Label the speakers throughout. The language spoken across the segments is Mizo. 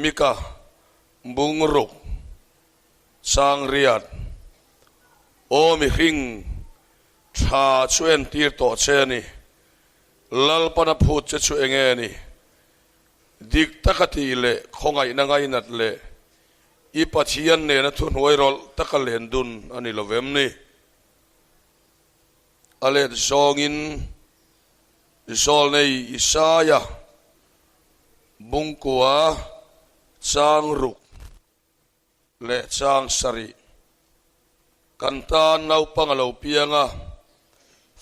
Speaker 1: Mika bungruk chang riat Aw mihring tha chu entir tawh che a ni, Lalpana phut che chu enge ni? Dik taka tih leh khawngaihna ngainat leh i Pathian nena thuhnuai rawlh taka len dun a ni lovem ni? A let zawngin Zawlnei Isaia bungkua chang ruk leh chang sarih kan tan naupang a lo piang a,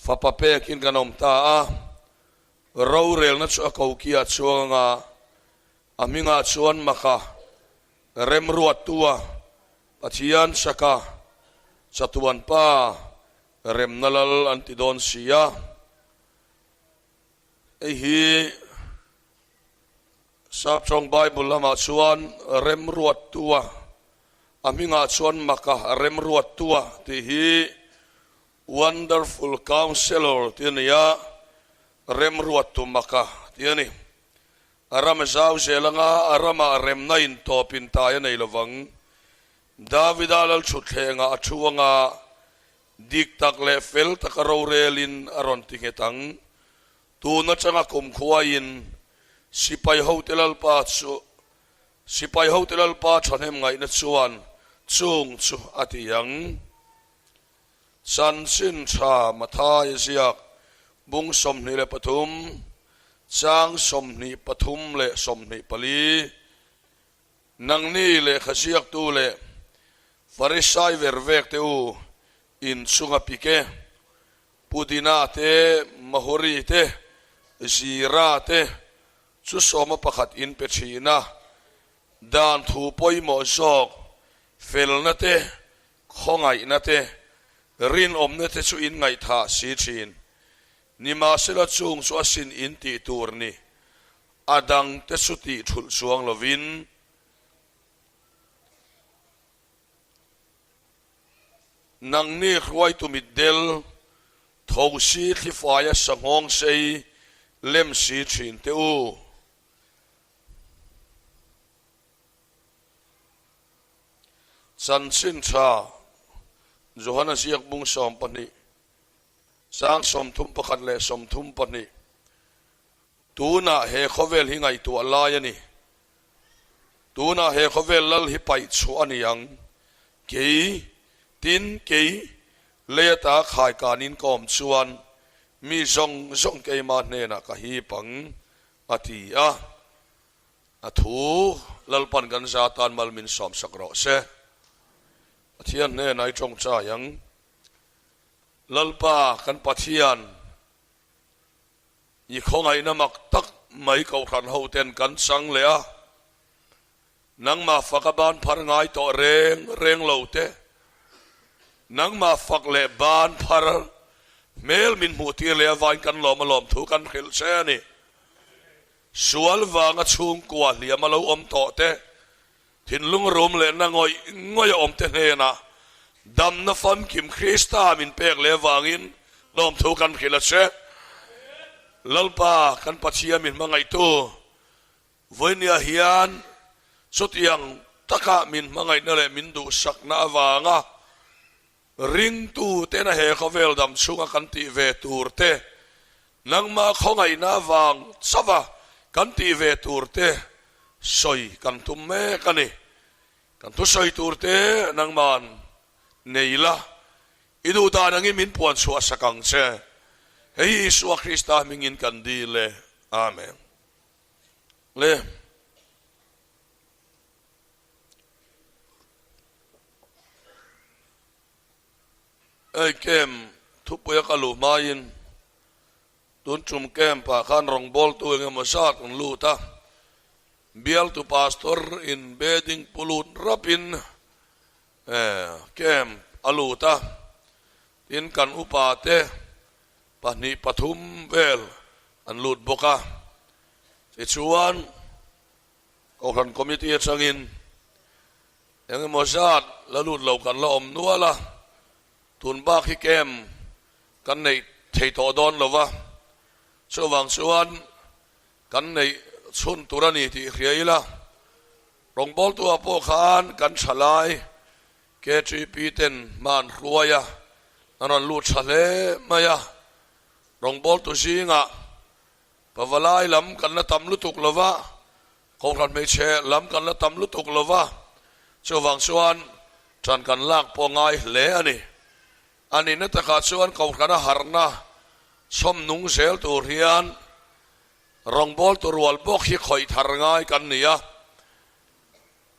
Speaker 1: fapa pekin kan awm ta a, rorelna chu a kokiah chuang anga a hmingah chuan Maka remruattua Pathian saka chatuan pa remna lal an ti dawn si a. Hei hi Saptawng Bible lamah chuan remruattua, a hmingah chuan Maka remruattua tih hi Wonderful Counselor tih a ni a, remruattu Maka tih a ni. A ram a zau zel anga a ramah remna intawp intai a nei lovang. Davida lalthutthlengah a thu anga dik tak leh fel taka rorelin a rawn ti nghet ang. Tun atanga kumkhuaiin sipai hote lalpa chu sipai hote lalpa thahnem ngaihna chuan chung chu a ti ang. Chanchin tha Mathai ziak bung 23, chang 23 leh 24, Nangni lehkha ziaktu leh Farisai ver vek te u inchunga pik e, Pudina te, Mahuri te, Zira te chu sawma pakhat in pe thin a, dan thu pawimawh zawk felna te, Khawngaihna te, rinawmna te chu in ngaihthah si thin. Nimahsela chung chu a sin in tih tur ni, a dang te chu tih thulh chuang lovin. Nangni hruaitu mitdel, thosi thlifaia sanghawng sei lem si thin te u. Chanchin tha Johana ziak bung 12, chang 31 leh 32, Tunah he khawvel hi ngaihtuah lai a ni. Tunah he khawvel lal hi paih chhuah a ni ang. Kei, tin, kei, lei ata khaikanin ka awm chuan mi zawng zawng keimah hnenah ka hip ang, a ti a. A thu Lalpan kan za tan mal min sawmsak rawh se. Pathian hnenah i tawngtai ang. Lalpa kan Pathian, i khawngaihna mak tak mai kohhran ho ten kan chang leh a, nangmah fak a ban phar ngai tawh reng reng lo te, nangmah fak leh ban phar hmel min hmuh tir leh avain kan lawm a lawm thu kan hrilh che a ni. Sual vanga chhungkua hliam a lo awm tawh te, thinlung rum leh na ngawih ngawih a awm te hnenah damna famkim Krista min pek leh avangin lawmthu kan hrilh a che. Lalpa kan Pathian min hmangaihtu vawinia hian chutiang taka min hmangaihna leh min duhsakna avanga Ringtu tena he khawvel dam chhunga kan tih ve tur te, nangmah khawngaihna avang chauha kan tih ve tur te sawi kan tum mek a ni. Kan thusawi tur te nangma'n nei la, i duh dan angin min puan chhuah sak ang che. Hei hi Isua Krista hmingin kan dil e. Amen. Le. Hei camp thupuia ka luh hmaiin tun tum camp ah khan rawngbawltu eng emaw zat an lut a, bialtu pastor in bedding pu lut rapin camp a lut a, tin kan upa te pahnih pathum vel an lut bawk a, tichuan Kohhran Committee atangin eng emaw zat la lut lo kan la awm nual a, tun bak hi camp kan neih thei tawh dawn lo va, chuvang chuan kan neih chhun tur a ni tih hria ila. Rawngbawltu-ah pawh khan kan thalai KTP ten hma an hruai a, an rawn lut tha hle mai a. Rawngbawltu zingah pavalai lam kan la tam lutuk lo va, Kohhran hmeichhe lam kan la tam lutuk lo va, chuvang chuan ṭan kan lak pawh ngai hle a ni. A nihna takah chuan Kohhrana harhna chhawm nung zel tur hian Rawngbawltu rual bawk hi khawih thar ngai kan ni a,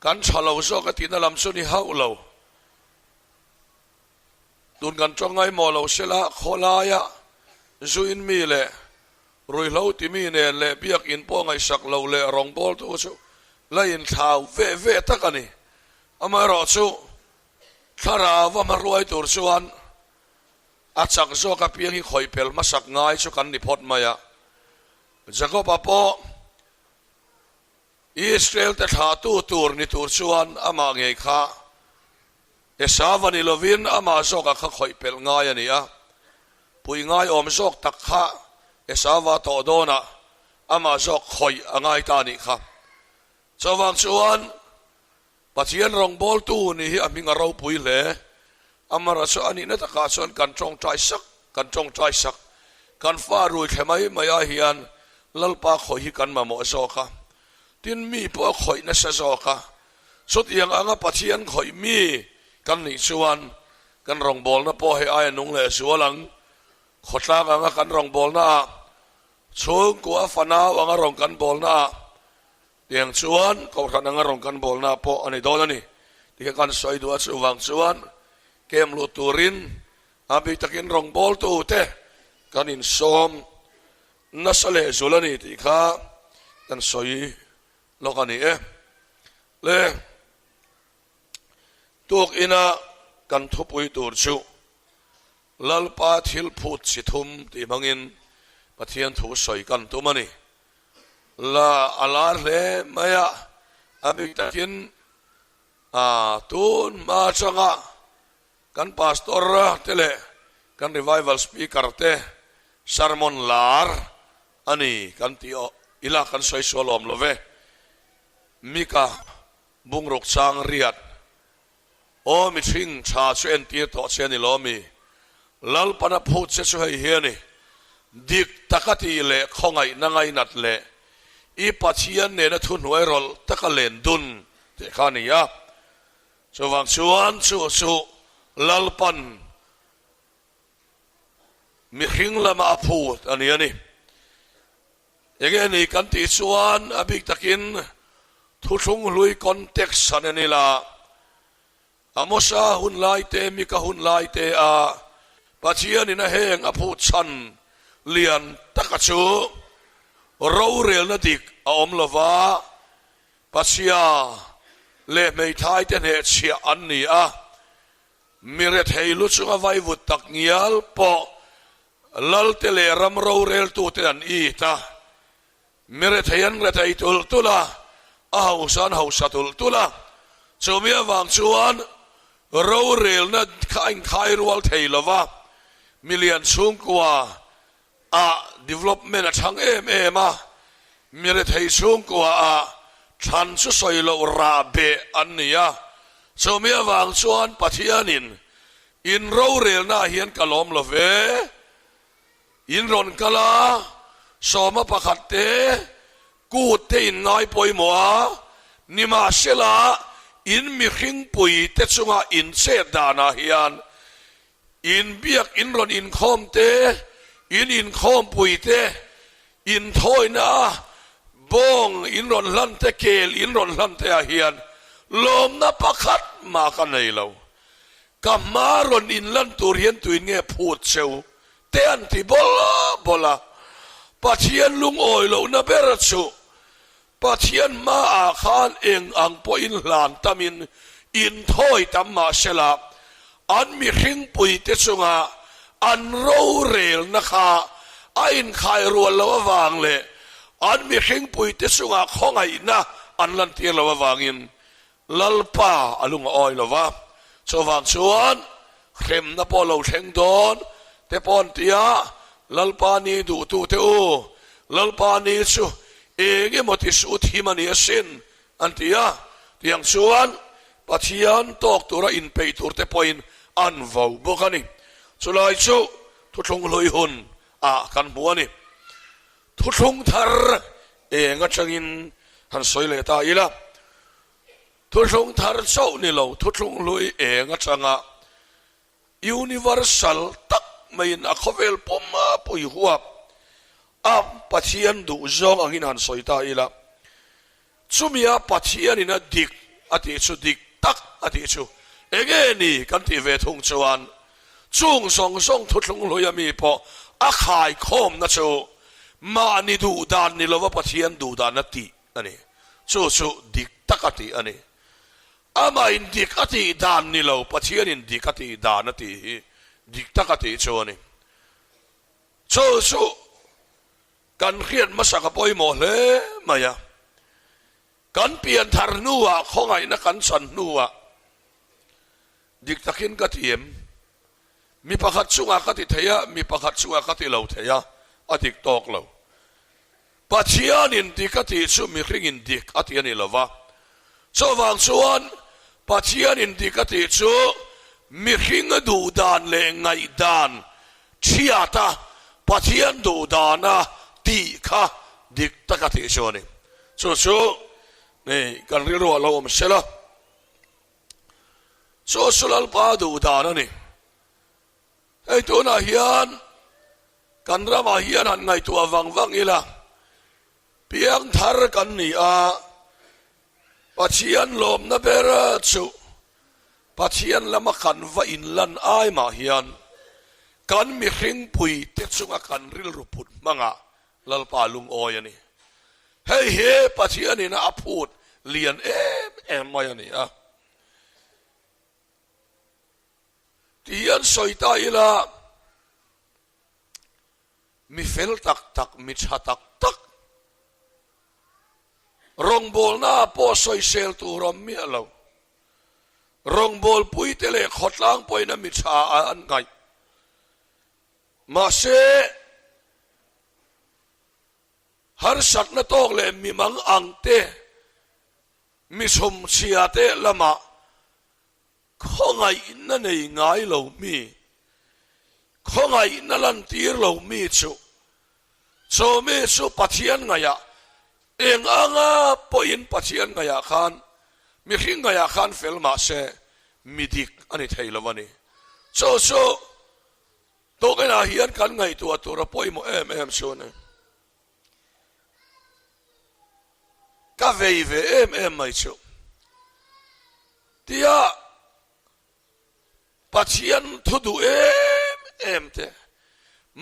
Speaker 1: kan tha lo zawk a tihna lam chu ni hauh lo. Tun kan tawng ngaimawh lo sela khawlaia zuin mi leh ruihhlo timi nen leh biakin pawh ngaihsak lo leh rawngbawltu chu la inthlau ve ve tak a ni. Amaherawhchu thlarau a hmahruai tur chuan A chak zawk apiang hi khawih pel hmasak ngai chu kan ni phawt mai a. Jakob-a pawh Israel-te thlahtu tur ni tur chuan amah ngei kha Esau-a ni lovin amah zawka kha khawih pelh ngai a ni a. Pui ngai awm zawk tak kha Esau-a tawh dawnah amah zawk khawih a ngai ta a nih kha. Chuvang chuan Pathian rawngbawltu nih hi a hming a ropui hle. Amara chu a nihna takah chuan kan tawngtai sak, kan tawngtai sak. Kan fa rui thle mai mai ah hian Lalpa khawih hi kan mamawh zawk a. Tin mi pawh a khawih nasa zawk a. Chutiang anga Pathian khawih mi kan nih chuan kan rawngbawlna pawh hei aia nung leh zual ang. Khawtlang anga kan rawngbawlna ah, chhungkua fanau anga rawn kan bawlna ah, Tiang chuan Kohhran anga rawn kan bawlna pawh a ni dawn a ni tih kha kan sawi duh a, chuvang chuan kem luh turin a bik takin rawngbawltute kan insawm nasa leh zul a ni tih kha kan sawi lawk a ni e. Le tuk ina kan thupui tur chu Lalpa thil phut chi thum tih hmangin Pathian thu sawi kan tum a ni. La a lar hle mai a, a bik takin a tun hma atanga kan pastor te leh kan revival speaker te sermon lar a ni kan tih ila kan sawi sual awm lo ve. Mika bungruk chang riat Aw mihring tha chu entir tawh che a ni lo mi? Lalpana phut che chu hei hi a ni, Dik taka tih leh khawngaihna ngainat leh i Pathian nena thuhnuai rawlh taka len dun tih kha a ni a. Chuvang chuan chu chu Lalpan mihring lama a phut a ni a ni. Enge ni kan tih chuan a bik takin thuthlung hlui context han en ila, Amosa hun lai te, Mika hun lai te a Pathianin a heng a phut chhan lian taka chu rorelna dik a awm lova, Pasia leh hmeithai te hnehchhiah an ni a, Mi rethei lu chunga vaivut tak ngial pawh Lalte leh ram roreltute an it a, mi rethei an rethei tulh tulh a, a hausa an hausa tulh tulh a. Chumi avang chuan rorelna kha a inkhai rual thei lo va, milian chhungkua ah development a chhang em em a, mi rethei chhungkua ah thlan chu sawi loh rah beh an ni a, chumi avang chuan Pathianin in rorelna ah hian ka lawm lo ve, in rawn kal a, sawma pakhat te kut te in ngai pawimawh a, nimahsela in mihringpui te chunga in chet danah hian In biak in rawn inkhawm te, in inkhawmpui te, in thawina a bawng in rawn hlan te, kel in rawn hlan te ah hian lawmna pakhat mah ka nei lo. Ka hma rawn in lan tur hian tuin nge phut cheu te an ti bawl bawl a. Pathian lungawi lohna ber chu Pathian hmaah khan eng ang pawhin hlan tamin inthawi tam mah sela, an mihringpuite chunga an rorelna kha a inkhai rual loh avang leh an mihringpuite chunga khawngaihna an lantir loh avangin Lalpa a lung a awi lo va. Chuvang chuan hremna pawh lo thleng dawn te pawh an ti a, Lalpa ni duhtute u, Lalpa ni chu eng emaw ti suh thim a ni asin an ti a. Tiang chuan Pathian tawk tura inpeih turte pawhin an vo bawk a ni. Chulai chu thuthlung hlui hun ah kan hmu a ni. Thuthlung thar eng atangin han sawi leh ta ila. Thuthlung thar chauh ni lo, thuthlung hlui eng atanga universal tak maiin a khawvel pawm a pui huap a Pathian duh zawng angin han sawi ta ila. Chumia Pathianin a dik a tih chu dik tak a tih chu enge ni kan tih ve thung chuan chung zawng zawng thuthlung hluia mi pawh a khaikhawmna chu mahni duh dan ni lova Pathian duh dan a tih a ni. Chu chu dik tak a tih a ni. Amahin dik a tih dan ni lo Pathianin dik a tih dan a tih hi dik tak a tih chu a ni. Chu chu Kan hriat hmasa ka pawimawh hle mai a, kan pian thar hnuah khawngaihna kan chan hnuah dik takin ka ti em? Mi pakhat chungah ka ti thei a, mi pakhat chungah ka ti lo thei a, a dik tawk lo. Pathianin dik a tih chu mihringin dik a ti a ni lo va, chuvang chuan Pathianin dik a tih chu mihring a duh dan leh ngaihdan Chhiata Pathian duh dana tih kha dik taka tih chu a ni. Chu chu kan rilruah lo awm sela, chu chu Lalpa duh dan a ni. Hei tunah hian kan ramah hian han ngaihtuah vang vang ila, piangthar kan ni a, Pathian lawmna ber chu Pathian lama kan va inlan ai mah hian kan mihring puite chunga kan rilru put hmangah Lalpa lungawi a ni. Hei hi Pathianin a phut lian em em mai a ni a. Ti hian sawi ta ila, Mi fel tak tak, mi tha tak tak, rawngbawlna ah pawh sawisel tur awm miah lo. Rawngbawlpuite leh khawtlang pawhin a mi tha ah an ngaih. Mahse, harsatna tawk leh mi mang ang te, mi chhumchhia te lamah Khawngaihna nei ngai lo mi, khawngaihna lantir lo mi chu, chu mi chu Pathian ngaihah eng anga pawhin Pathian ngaihah khan, mihring ngaihah khan fel mah se, mi dik a ni thei lo a ni. Chu chu tawkinah hian kan ngaihtuah tur a pawimawh em em chu a ni. Ka vei ve em em mai chu. Tia Pathian thu duh em em te,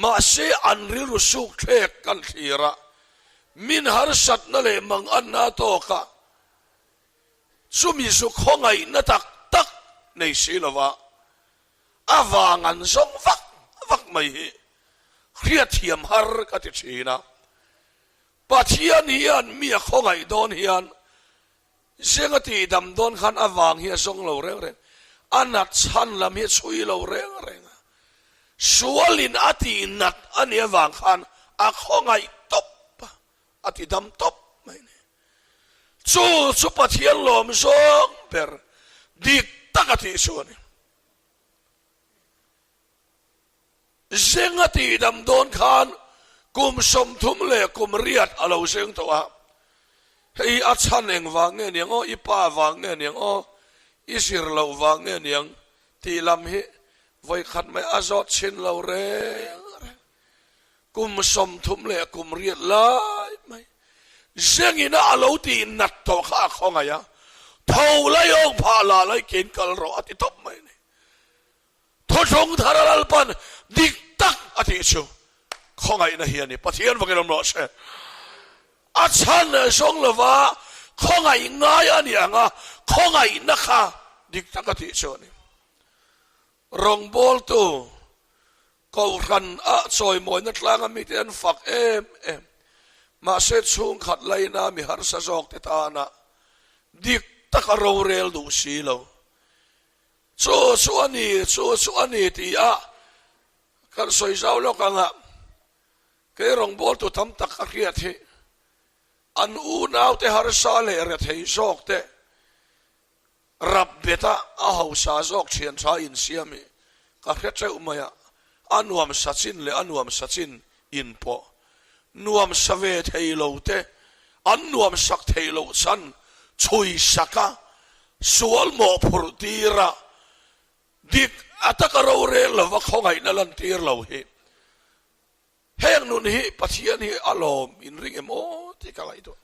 Speaker 1: mahse an rilru suk thlek kan thlir a, min harsatna leh manganna tawka chumi zu khawngaihna tak tak nei si lova A vang an zawng vak vak mai hi hriatthiam har ka ti thin a. Pathian hian mi a khawngaih dawn hian zenga tihdam dawn khan a vang hi a zawng lo reng reng, a nat chhan lam hi a chhui lo reng reng a. Sualin a tihnat a nih avang khan a khawngaih tawp a, a tidam tawp mai a ni. Chu chu Pathian lawm zawng ber dik tak a tih chu a ni. Zeng a tihdam dawn khan kum 30 leh kum riat a lo zeng tawh a, hei hi a chhan eng vang nge niang aw, i pa vang nge niang aw, i zir loh vang nge niang tih lam hi vawikhat mai a zawt chhin lo reng reng. Kum 30 leh kum riat lai mai zengina a lo tih nat tawh kha a khawngaih a, tho lai awng phah lah lai kein kal rawh a ti tawp mai a ni. Thuthlung thar a Lalpan dik tak a tih chu khawngaihna hi a ni. Pathian vakin awm rawh se. A chhan zawng lova khawngaih ngai a ni ang a, khawngaihna kha dik tak a tih chu a ni. Rawngbawltu Kohhran ah chawimawina tlanga mite an fak em em. Mahse chhungkhat laina mi harsa zawk te tana dik taka rorel duh si lo. Chu chu a ni, chu chu a ni ti a kan sawi zau lawk anga kei rawngbawltu tam tak ka hriat hi an unaute harsa leh rethei zawk te. Rap bet a, a hausa zawk thian tha insiam hi ka hre teuh mai a, a nuam sa chin leh a nuam sa chin in pawh nuam sa ve thei lo te an nuam sak theih loh chhan chhui sak a, sual mawhphurh tir a, dik a taka rorel lova khawngaihna lantir lo hi heng nun hi Pathian hi a lawm in ring em aw tih ka ngaihtuah.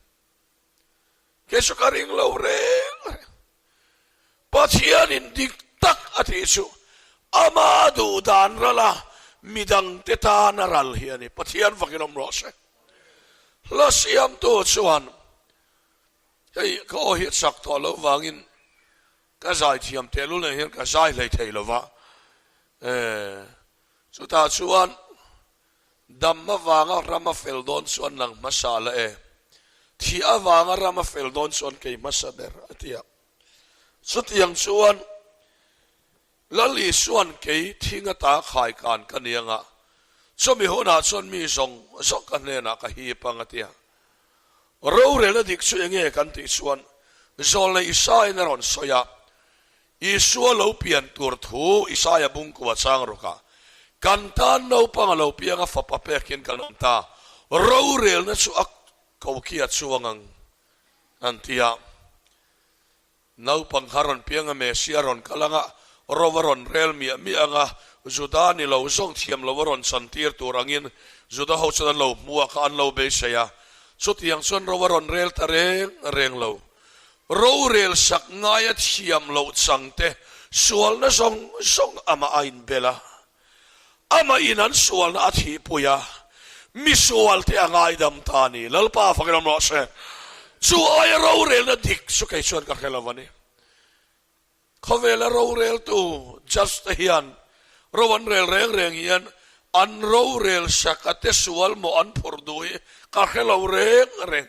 Speaker 1: Kei chu ka ring lo reng reng. Pathianin dik tak a tih chu ama duh dan rala midangte tana ral hi a ni. Pathian vakin awm rawh se. Hla siamtu chuan hei ka aw hi a chak tawh loh vangin ka zai thiam tehlul nen hian ka zai hlei thei lo va. Chutah chuan Dam avanga ram a fel dawn chuan nang hmasa la e. Thih avanga ram a fel dawn chuan kei hmasa ber, a ti a. Chutiang chuan Lal Isua'n kei thing ata khai kan ka ni anga, chumi hunah chuan mi zawng zawng ka hnenah ka hip ang, a ti a. Rorelna dik chu enge kan tih chuan Zawlnei Isaia'n a rawn sawi a, Isua lo pian tur thu Isaia bungkua chang rawk a, Kan tan naupang a lo piang a fapa pekin kan awm ta, rorelna chu a ko khi a chuang ang, an ti a. Naupang kha rawn piang a Mesia rawn kal ang a, ro a rawn rel miah miah ang a, Juda ni lo zawng thiam lo a rawn chantir tur angin Juda ho chuan an lo hmu a kha an lo beisei a, chutiang chuan ro a rawn rel ta reng reng lo. Rorel sak ngaia thiam loh chang te sualna zawng zawng amah a inbel a, amah in an sualna a thihpui a, mi sual te a ngaidam ta a ni. Lalpa fakin awm rawh se. Chu aia rorelna dik chu kei chuan ka hre lo a ni. Khawvela roreltu judge te hian ro an rel reng reng hian an rorel sak a te sual maw an phurh duh hi ka hre lo reng reng.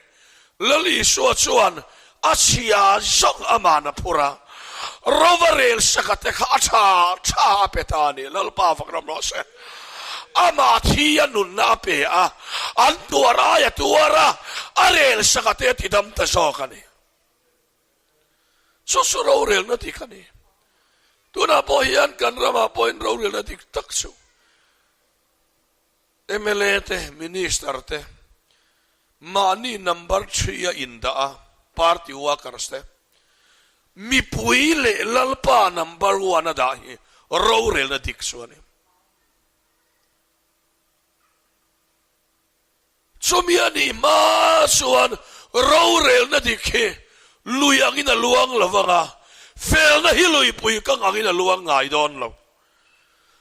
Speaker 1: Lal Isua chuan a chhia zawng aman a phur a, rova rel sak a te kha a tha tha a pe ta a ni. Lalpa fak ram rawh se. Amah thi a nunna a pe a, an tuar ai a tuar a, a rel sak a te a tidam ta zawk a ni. Chu chu rorelna dik a ni. Tunah pawh hian kan ramah pawhin rorelna dik tak chu mla te, Minister te mahni number thria indah a, party workers te mipui leh Lalpa number one a dah hi rorelna dik chu a ni. Chumi a nih hma chuan rorelna dik hi lui angin a luang lo vang a, felna hi luipui kang angin a luang ngai dawn lo.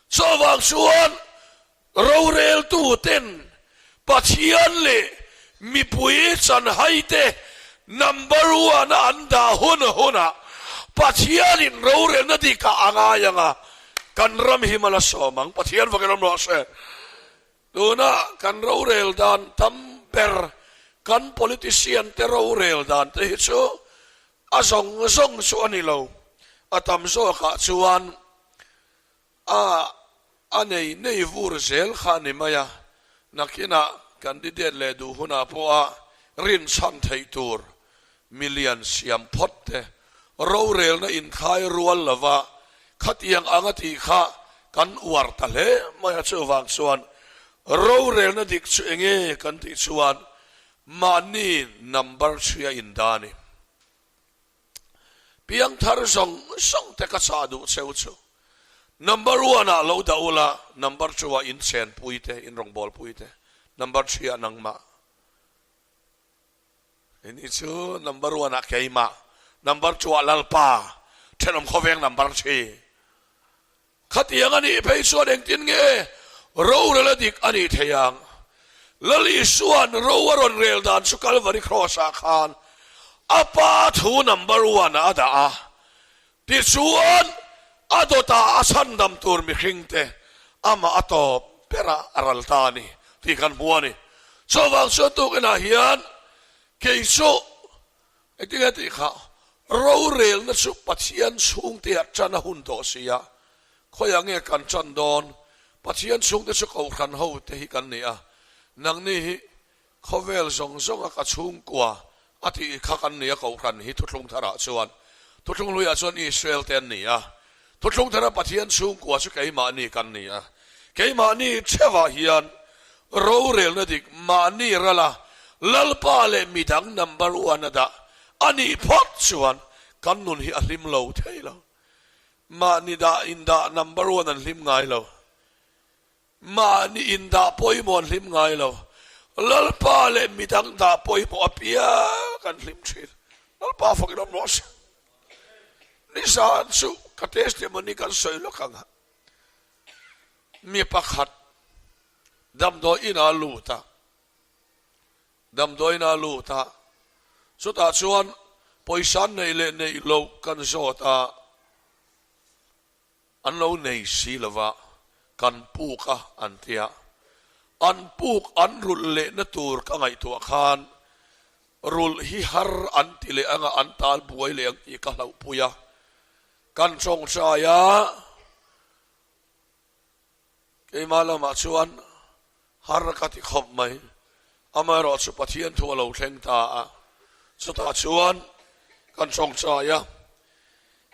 Speaker 1: Chuvang chuan roreltuten Pathian leh mipui chanhaite number one a an dah hun hunah Pathianin rorelna dikah a ngai ang a, kan ram hi mal a sawm ang. Pathian vakin awm rawh se. Tuna kan rorel dan tam ber, kan politician te rorel dan te hi chu a zawng zawng chu a ni lo. A tam zawkah chuan a a nei nei vur zel kha a ni mai a, nakinah candidate leh duh hunah pawha rinchhan theih tur milian siam phawt te rorelna inkhai rual lova khatiang anga tih kha kan uar ta hle mai a, chuvang chuan rorelna dik chu enge kan tih chuan mahni number chhia inda a ni. Piangthar zawng zawng te ka chah duh cheu chu number one ah lo dah ula, number two ah in chenpui te, in rawngbawlpui te, number three ah nangmah. Ini chu number one ah keimah, number two ah Lalpa, thenawm khawveng number three. Khatiang a nih phei chuan engtin nge rorel a dik a nih thei ang? Lal Isua'n ro a rawn rel dan chu Kalvari Cross ah khan a pa thu number one ah a dah a, tichuan a dawtah a chhandam tur mihringte amah a tawp berah a ral ta a ni tih kan hmu a ni. Chuvang chuan tukinah hian kei chu engtin nge tih kha rorelna chu Pathian chhungteah tan a hun tawh si a, khawiah nge kan tan dawn? Pathian chhungte chu kohhran ho te hi kan ni a, nangni hi khawvel zawng zawnga ka chhungkua a tih kha kan ni a kohhran hi thuthlung tharah chuan. Thuthlung hluiah chuan Israel te an ni a, Thuthlung thara Pathian chhungkua chu keimahni kan ni a. Keimahni theuhah hian rorelna dik mahni rala Lalpa leh midang number one a dah a nih phawt chuan kan nun hi a hlim lo thei lo. Mahni dah indah number one an hlim ngai lo. Mahni indah pawimawh an hlim ngai lo. Lalpa leh midang dah pawimawh apiang an hlim thin. Lalpa fakin awm rawh se. Nizan chu ka testimony kan sawi lawk ang a. Mi pakhat damdawi inah a lut a. Damdawi inah a lut a. Chutah chuan pawisa neih leh neih loh kan zawt a. An lo nei si lova, kan puk a an tia. An puk an rulh lehna tur ka ngaihtuah khan rulh hi har an ti leh anga an tal buai leh ang tih ka hlauhpui a. Kan tawngtai a, keimah lamah chuan har ka ti khawp mai. Amaherawhchu Pathian thu a lo thleng ta a, chutah chuan kan tawngtai a,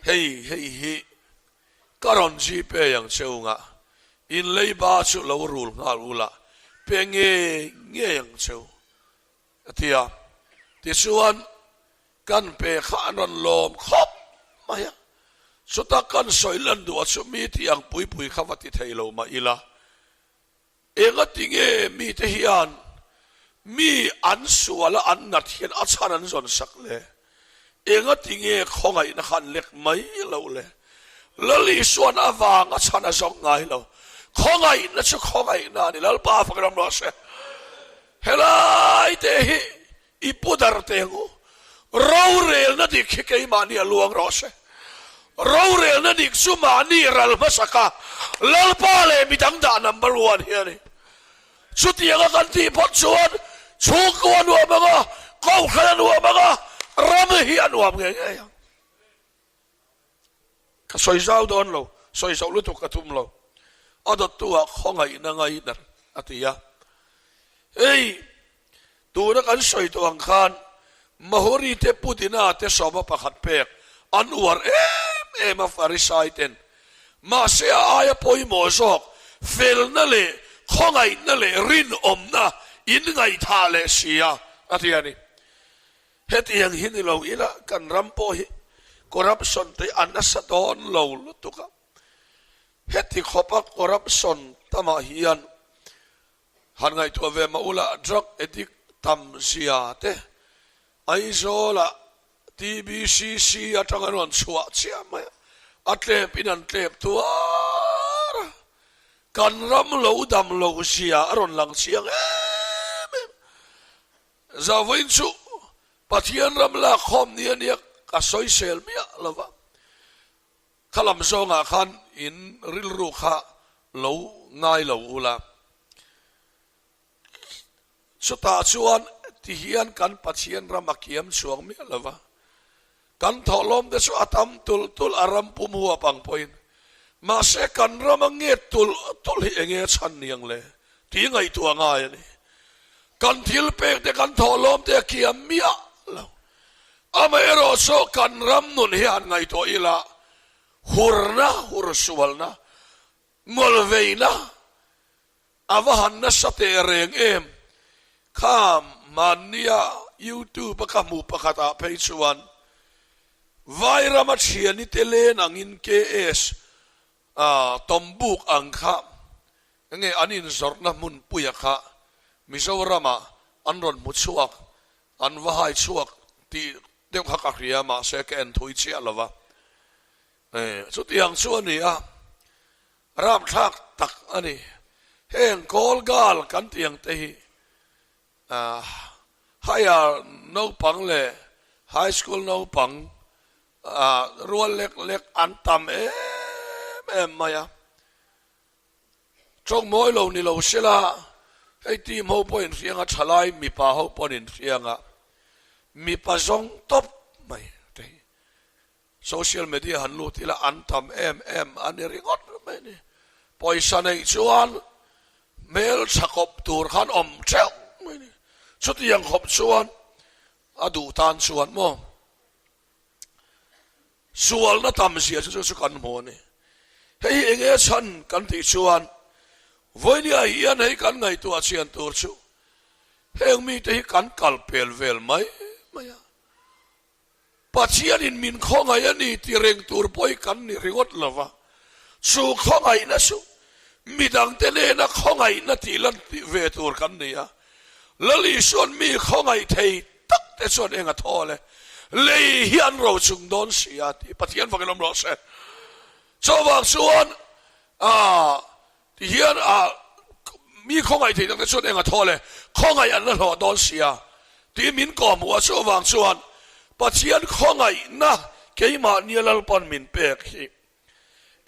Speaker 1: Hei hei hi ka rawn Gpay ang che ungah in leiba chu lo rul nghal ula pe ngei ngei ang che u a ti a. Tichuan kan pe kha an rawn lawm khawp mai a, chuta kan sawi lan duh a chu mi tih ang pui pui kha va ti thei lo mah ila, Engati nge mite hian mi an sual a an nat hian a chhan an zawn sak le? Engati nge khawngaihna kha an lek mai loh le? Lal Isuan avang a chhan a zawng ngai lo. Khawngaihna chu khawngaihna a ni. Lalpa fak ram rawh se. Helai te hi I pu dar teh ang u. Rorelna dik hi keimahni a luang rawh se. Rorelna dik chu mahni ral hmasak a, Lalpa leh midang dah number one hi a ni. Chutianga kan tih phawt chuan chhungkua a nuam ang a, kohhran a nuam ang a, ram hi a nuam ngei ngei ang. Ka sawi zau dawn lo, sawi zauh lutuk ka tum lo. A dawttu ah khawngaihna ngaihna a ti a. Hei, tuna kan sawi tawh ang khan Mahori te Pudina te sawma pakhat pek an uar em em a Farisai ten. Mahse a aia pawimawh zawk felna leh khawngaihna leh rinawmna in ngaihthah leh si a, a ti a ni. Hetiang hi ni lo ila kan ram pawh hi corruption te a nasa dawn lo lutuk a. Heti khawpa corruption tamah hian han ngaihtuah ve mah ula drug addict tam zia te Aizawlah TBCC atang an rawn chhuah chiah mai a, a tlep in an tlep tuar a, kan ram lo dam lo zia a rawn lang chiang em em. Zavain chu Pathian ram lak khawm ni a nia ka sawisel miah lo va, kha lam zawngah khan in rilru kha lo ngai lo ula. Chutah chuan ti hian kan Pathian ram a kiam chhuak miah lo va, kan thawhlawm te chu a tam tulh tulh a ram pum huap ang pawhin. Mahse kan ram a nget tulh tulh hi enge chhan niang le tih ngaihtuah ngai a ni. Kan thil pek te kan thawhlawm te a kiam miah lo. Amaherawhchu kan ram nun hi han ngaihtuah ila hurna, hursualna, ngawlveina, A va han nasa teh reng em? Kha mahnia YouTube a ka hmuh pakhat ah phei chuan Vairama thiani te len angin KS Tombuk ang kha nge an inzawrhna hmunpuia kha Mizoramah an rawn hmu chhuak, an va hai chhuak tih deuh kha ka hria mahse ka en thui chiah lo va. Chutiang chu a ni a. Ramthlak tak a ni. Heng call girl kan tih ang te hi higher naupang leh high school naupang rual lek lek an tam em em mai a. Tawng mawi lo ni lo sela hei team ho pawh inhriang a, thalai mipa ho pawh an inhriang a, mipa zawng tawp mai te hi. Social media han lut ila an tam em em a ni ringawt mai a ni. Pawisa neih chuan hmel tha kawp tur khan awm theuh mai a ni. Chutiang khawp chuan a duh tan chuan maw. Sualna tam zia chu chu chu kan hmu a ni. Hei hi enge chhan kan tih chuan vawinia hian hei kan ngaihtuah chian tur chu heng mite hi kan kal pel vel mai mai a. Pathianin min khawngaih a ni ti reng tur pawh hi kan ni ringawt lo va, chu khawngaihna chu midangte nena khawngaihna tih lan ve tur kan ni a. Lal Isua'n mi khawngaih thei tak te chuan eng a thawl e, lei hi an ro chung dawn si a tih Pathian fakin awm rawh se. Chuvang chuan ti hian mi khawngaih thei tak te chuan eng a thawl e, khawngaih an la hlawh dawn si a tih min kawhhmuh a. Chuvang chuan Pathian khawngaihna keimahnia Lalpan min pek hi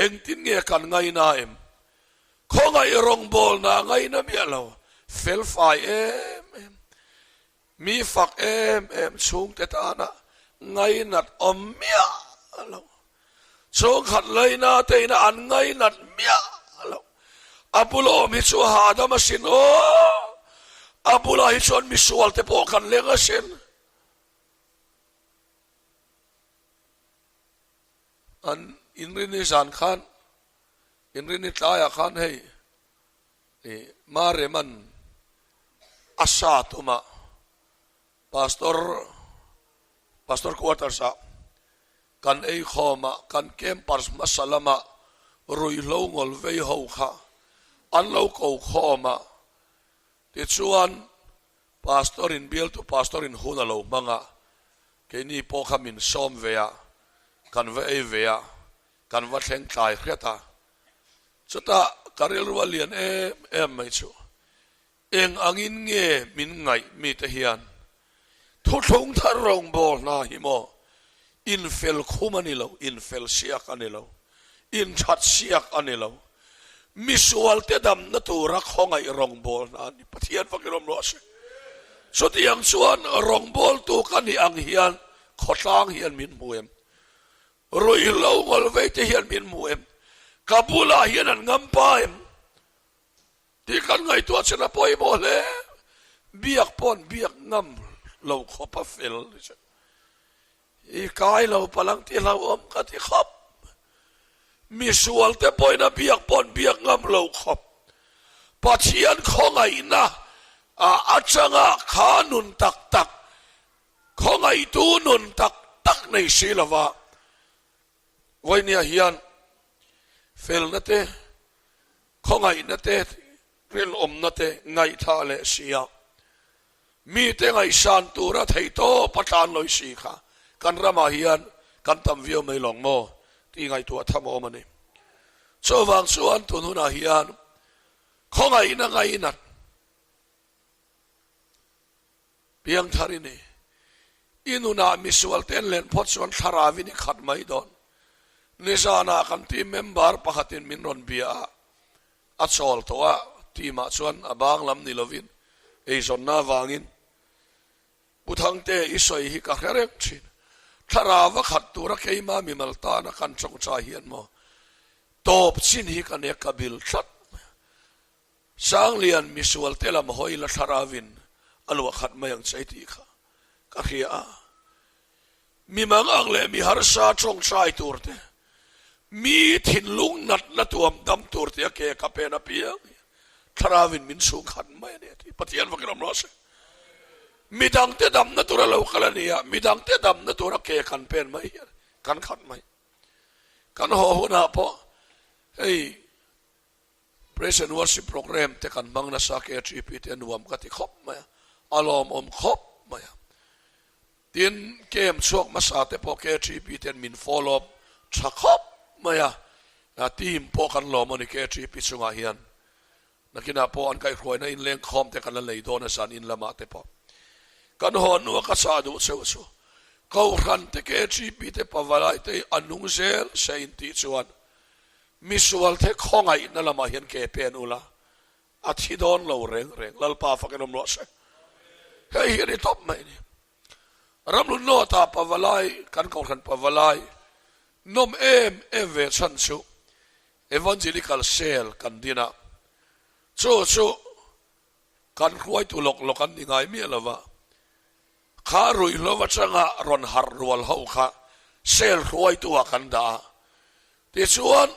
Speaker 1: Engtin nge kan ngaina em? Khawngaih rawngbawlna a ngaina miah lo, felfai em em, mi fak em em chhungte tana ngainat awm miah lo. Chhungkhat laina te ina an ngainat miah lo. A bula awm hi chu a hahdam asin aw, a bulah hi chuan misual te pawh kan leng asin. An inrini zan khan, inrini tlaiah khan hei ih Mareman a sa tum a, Pastor, Pastor quarters ah kan ei khawm a, kan campers hmasa lama ruihhlo ngawl vei ho kha an lo ko khawm a, tichuan Pastor in bialtu pastor in hun a lo hmang a, keini pawh kha min sawm ve a, kan va ei ve a, kan va thleng tlai hriat a. Chutah ka rilru a lian em em mai chu, eng angin nge min ngaih mite hian thuthlung thar rawngbâwl hna hi maw infel khum a ni lo, infel siak a ni lo, inthat siak a ni lo. Misualte damna tura khawngaih rawngbâwl hna a ni. Pathian fakin awm rawh se. Chutiang chuan rawngbâwltu ka nih ang hian khawtlang hian min hmu em? Ruihhlo ngawlveite hian min hmu em? Ka bulah hian an ngampa em? Tih kan ngaihtuah chin a pawimawh hle. Biak paw'n biak ngam lo khawp a fel ni che. I kai lo palang ti hlauhawm ka ti khawp. Misual te pawhin a biak paw'n biak ngam lo khawp. Pathian khawngaihna atanga kha nun tak tak, khawngaihtu nun tak tak nei si lova vawinia hian felna te, Khawngaihna te, rinawmna te ngaihthah leh si a, mite ngaihsan tura theihtawp a tlan lawi si kha kan ramah hian kan tam viau mai lawng maw tih ngaihtuah tham a awm a ni. Chuvang chuan tun hunah hian khawngaihna ngainat piangthar i ni. I nunah misual te an len phawt chuan thlarauin i khat mai dawn. Nizanah kan team member pakhatin min rawn bia a, a chawl tawh a, team ah chuan a bang lam ni lovin eizawnna avangin Pu Thangte i sawi hi ka hre reng thin. Thlarau a khat tura keima mimal tana kan tawngtai hian maw tawp chin hi ka nek ka bil tlat mai a. Sanglian misual te lam hawi la thlarauin a luah khat mai ang che tih kha ka hria a. Mi mangang leh mi harsa tawngtai tur te, mi thinlung natna tuam dam tur te a ke ka pen apiang hian thlarauin min chhung khat mai a ni a ti. Pathian vakin awm rawh se. Midangte damna tura lo kal a ni a, midangte damna tura ke kan pen mai hian kan khat mai. Kan haw hunah pawh hei Praise and Worship Programme te kan hmang nasa KTP te a nuam ka ti khawp mai a, a lawmawm khawp mai a. Tin, camp chhuak hmasa te pawh KTP ten min follow up tha khawp mai a, team pawh kan lawm a ni KTP chungah hian. Nakinah pawh an kaihhruaina inlengkhawm te kan la nei dawn a zan in lamah te pawh. Kan haw hnua ka chah duh cheu chu Kohhran te KTP te pavalai te hi a nung zel se intih chuan Misual the khawngaihna lamah hian ke pen ula, a thi dawn lo reng reng. Lalpa fakin awm rawh se. Hei hi a ni tawp mai a ni. Ramlun North-ah Pavalai, kan Kohhran Pavalai nawm em em ve chhan chu Evangelical Cell kan din a, chu chu kan hruaitu lawk lawk an ni ngai miah lo va, Kha ruihhlo atanga rawn harh rual ho kha Cell hruaitu ah kan dah a. Tichuan,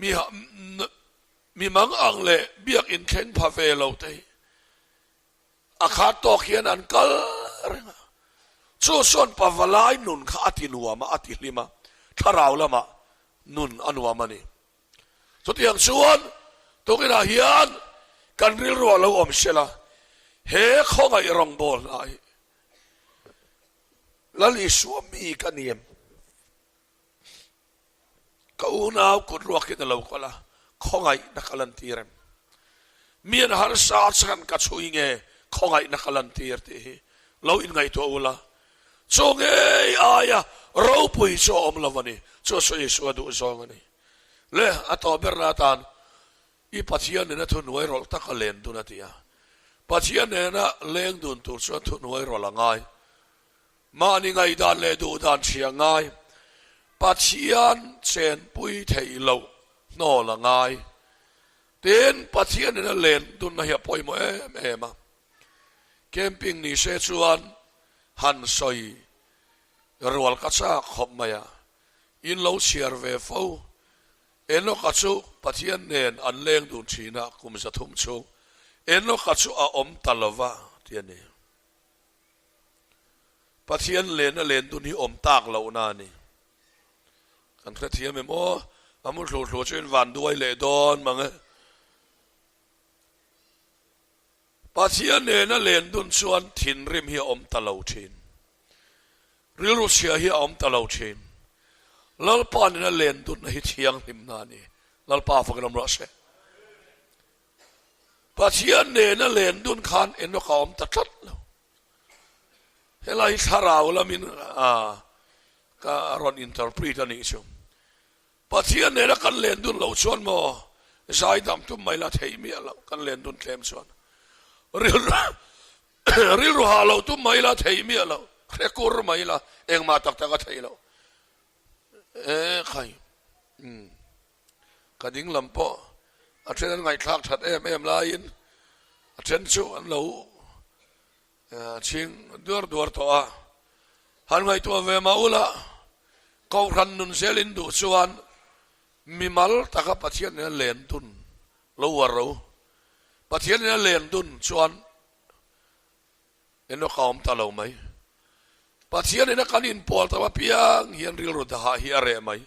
Speaker 1: mi mi mang ang leh biakinn thleng pha ve lo te hi a khat tawk hian an kal reng a. Chu chuan pavalai nun kha a ti nuam a, a ti hlim a, thlarau lamah nun a nuam a ni. Chutiang chuan tukinah hian kan rilru a lo awm sela, he khawngaih rawngbâwl hna hi Lal Isua mi ka ni em? Ka unau kut ruakin a lo kal a, khawngaihna ka lantir em? Mi an harsa chhan ka chhui nge khawngaihna ka lantir tih hi lo inngaihtuah ula, chu ngei aia ropui chu a awm lo a ni. Chu chu Isua duhzawng a ni. Le, a tawh berna atan i Pathian nena thuhnuai rawlh taka len dun a ti a. Pathian nena leng dun tur chuan thuhnuai rawlh a ngai. Mahni ngaihdan leh duhdan hria ngai, Pathian chenpui theih loh hnawl a ngai. Tin, Pathian nena len dunna hi a pawimawh em em a. Camping ni se chuan han sawi rual ka chak khawp mai a, in lo chhiar ve fo. Enoch-a chu Pathian nen an leng dun thin a, kum 300 chhung Enoch-a chu a awm ta lo va ti a ni. Pathian lena len dun hi awm tak lohna a ni. Kan hrethiam em aw, a mu thlu thlu chu in van duai leh dawn mang e. Pathian nena len dun chuan thinrim hi a awm ta lo thin. Rilru chhia hi a awm ta lo thin. Lalpa nena len dunna hi thianghlimna a ni. Lalpa fakin awm rawh se. Pathian nena len dun khan Enoch a awm ta tlat lo. Helai hi thlarau lamin ka rawn interpret a nih chu. Pathian nena kan len dun loh chuan maw zaidam tum mai la theih miah loh kan len dun tlem chuan rilru hah loh tum mai la theih miah loh hre kur mai la engmah tak tak a theih loh e khai ka ding lam pawh a then an ngaihthlak that em em laiin a then chu an lo Chhing duar duar tawh a, han ngaihtuah ve mah ula, Kohhran nun zel in duh chuan mimal taka Pathian nena len dun lo uar ro. Pathian nena len dun chuan Enoch a awm ta lo mai. Pathian nena kan inpawl tam apiang hian rilru dahah hi a reh mai.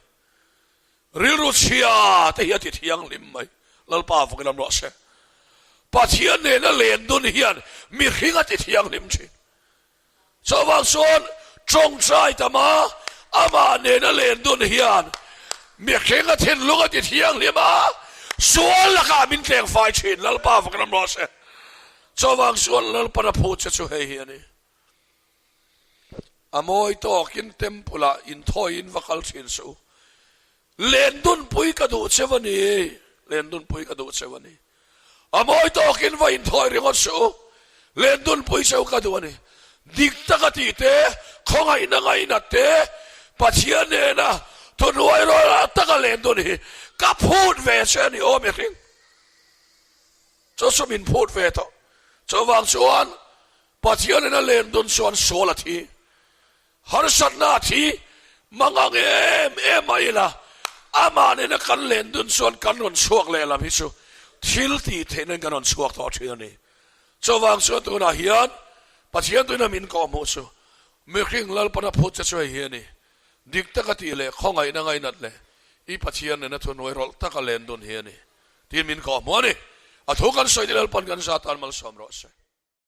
Speaker 1: Rilru chhia te hi a ti thianghlim mai. Lalpa fakin lam rawh se. Pathian nena len dun hian mihring a ti thianghlim thin. Chuvang chuan tawngtai tama amah nena len dun hian mihring a thinlung a ti thianghlim a, sual lakah min tleng fai thin. Lalpa fakin lam rawh se. Chuvang chuan Lalpan a phut che chu hei hi a ni. A mawi tawkin temple ah inthawiin va kal thin suh u. Lendunpui ka duh cheu a ni, lendunpui ka duh cheu a ni. A mawi tawkin va inthawi ringawt suh u, lendunpui cheu ka duh a ni. Dik taka tih te, khawngaihna ngainat te, Pathian nena thuhnuai rual taka lendun hi ka phut ve che a ni aw mihring. Chu chu min phut ve tawh. Chuvang chuan Pathianin a len dun chuan sual a thi, harsatna a thi, mangang em em a ila, amah nena kan len dun chuan kan rawn chhuak leh lam hi chu thil tih theihna in kan rawn chhuak tawh thin a ni. Chuvang chuan tunah hian Pathian tuina min kawhhmuh chu mihring Lalpana phut che chu hei hi a ni. Dik taka tih leh khawngaihna ngainat leh i Pathian nena thuhnuai rawlh taka len dun hi a ni. Tiin min kawhhmuh a ni. A thu kan sawi te Lalpan kan zat tan malsawm rawh se.